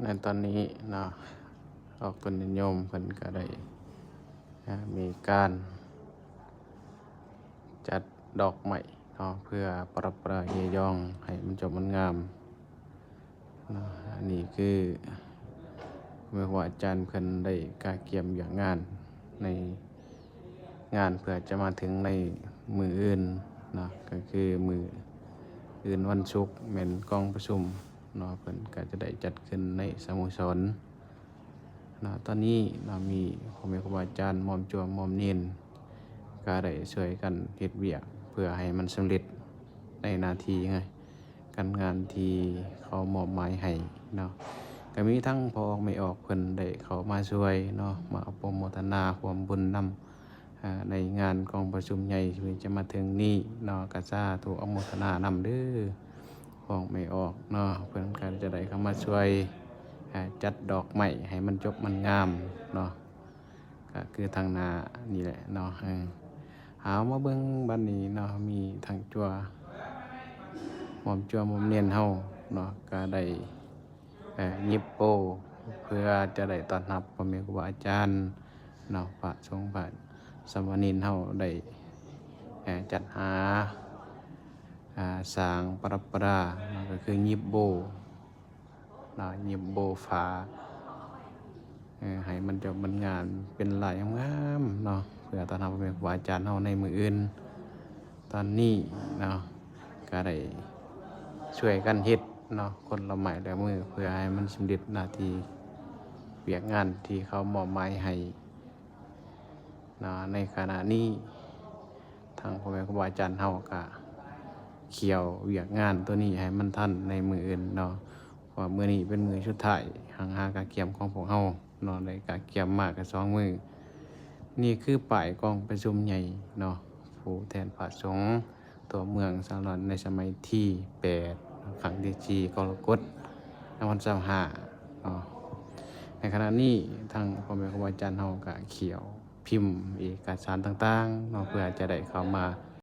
ໃນຕອນນີ້ເນາະ ອອກຕົນຍາດໂຍມເພິ່ນກໍໄດ້ ເອີ່ ມີການຈັດດອກໄມ້ເນາະ ເພື່ອປະດັບປະດາເຮຍອງໃຫ້ມັນຈົບມັນງາມເນາະ. ອັນນີ້ຄືແມ່ຄູອາຈານເພິ່ນໄດ້ກະກຽມວຽກງານໃນງານ ເພື່ອຈະມາເຖິງໃນມື້ອື່ນເນາະ ກໍຄືມື້ອື່ນວັນສຸກແມ່ນກອງປະຊຸມ ເນາະ ເພິ່ນກໍຈະໄດ້ຈັດຂຶ້ນໃນສະໂມສອນເນາະ. ຕອນນີ້ເນາະ ມີພໍ່ແມ່ຄູບາອາຈານໝ້ອມຈົວໝ້ອມເນນ ກໍໄດ້ຊ່ວຍກັນເຮັດວຽກເພື່ອໃຫ້ມັນສຳເລັດໃນໜ້າທີ່ການງານທີ່ເຂົາມອບໝາຍໃຫ້ເນາະ. ກໍມີທັງພໍ່ອອກແມ່ອອກເພິ່ນໄດ້ເຂົ້າມາຊ່ວຍເນາະ ມາອະນຸໂມທະນາຮ່ວມບຸນນຳ ອາ ໃນງານກອງປະຊຸມໃຫຍ່ທີ່ຈະມາເຖິງນີ້ເນາະ ກະສາທຸອະນຸໂມທະນານຳເດີ ຂອງແມ່ອອກເນາະ ເພິ່ນກໍຈະໄດ້ເຂົ້າມາຊ່ວຍ ອາ ຈັດດອກໄມ້ໃຫ້ມັນຈົບມັນງາມເນາະ ກໍຄືທາງໜ້ານີ້ແຫຼະເນາະ. ເອີ ເອົາມາເບິ່ງບັດນີ້ເນາະ ມີທັງຈົວໝ້ອມຈົວໝ້ອມເນນເຮົາເນາະ ກໍໄດ້ ເອີ ຍິບໂປ້ ເພື່ອຈະໄດ້ຕ້ອນຮັບພໍ່ແມ່ຄູບາອາຈານເນາະ ພະສົງພະສາມະເນນເຮົາໄດ້ ເອີ ຈັດຫາ ອາ ສ້າງປະດັບປະດາເນາະ ກໍຄືຍິບໂບ້ເນາະ ຍິບໂບ້ຝາ ເອີ ໃຫ້ມັນຈະມັນງາມເປັນລາຍງາມໆເນາະ ເພື່ອຕ້ອນຮັບພໍ່ແມ່ຄູບາອາຈານເຮົາໃນມື້ອື່ນ. ຕອນນີ້ເນາະ ກໍໄດ້ຊ່ວຍກັນເຮັດເນາະ ຄົນລະໄມ້ລະມື ເພື່ອໃຫ້ມັນສຳເລັດໜ້າທີ່ວຽກງານທີ່ເຂົາມອບໝາຍໃຫ້ເນາະ. ໃນຂະນະນີ້ ທາງພໍ່ແມ່ຄູບາອາຈານເຮົາກະຂ້ຽວວຽກງານໂຕນີ້ໃຫ້ມັນທັນໃນມື້ອື່ນເນາະ ເພາະວ່າມື້ນີ້ເປັນມື້ສຸດທ້າຍ ຫາງຫາກະກຽມຂອງພວກເຮົາເນາະ ໄດ້ກະກຽມມາກະສອງມື້. ນີ້ຄືປ້າຍກອງປະຊຸມໃຫຍ່ເນາະ ຜູ້ແທນພະສົງ ຕົວເມືອງສາລອນໃນສະໄໝທີແປດ ຄັ້ງທີສີ່ ກໍລະກົດ ສອງພັນຊາວຫ້າເນາະ. ໃນຂະນະນີ້ທາງພໍ່ແມ່ຄູບາອາຈານເຮົາກະຂ້ຽວພິມເອກະສານຕ່າງໆເນາະ ເພື່ອຈະໄດ້ເຂົ້າມາ